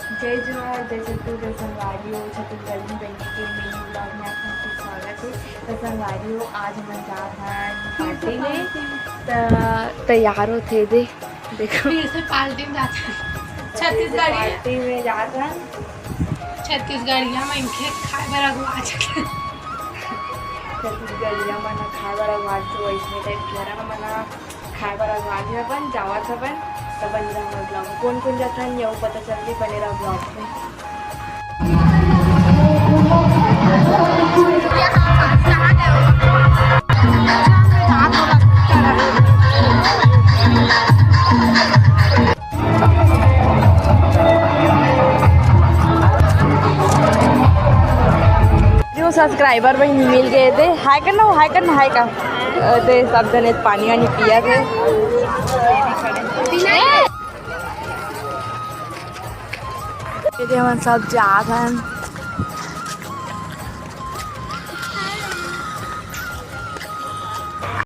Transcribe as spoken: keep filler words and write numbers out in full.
जय जोहार, जय छत्तीसगढ़, जय संगवारी हो। छत्तीसगढ़ी बहिनी के mini vlog में आप सबके स्वागत है। तो संगवारी हो, आज हमन जात हन party में। तो तैयार होथे दे, देखो। फिर से party में जात हन। छत्तीसगढ़ी। Party में जात हन। छत्तीसगढ़िया मनखे खाए बर अगुआ चुके। छत्तीसगढ़िया मन खाए बर अगुआ चुके, वैसने type के हरा हमन खाए बर अगुआ गे हवन, जावत हवन, त बने रहा हमर vlog में। कोन कोन जाथन, ये पता चलही, बने रहा vlog में। जो subscriber बहिनी मिल गए दे, hi कर ना, hi कर ना, hi कर। अ, दे सब जने पानी वानी पिया थे। ये दे हमन सब जात हन।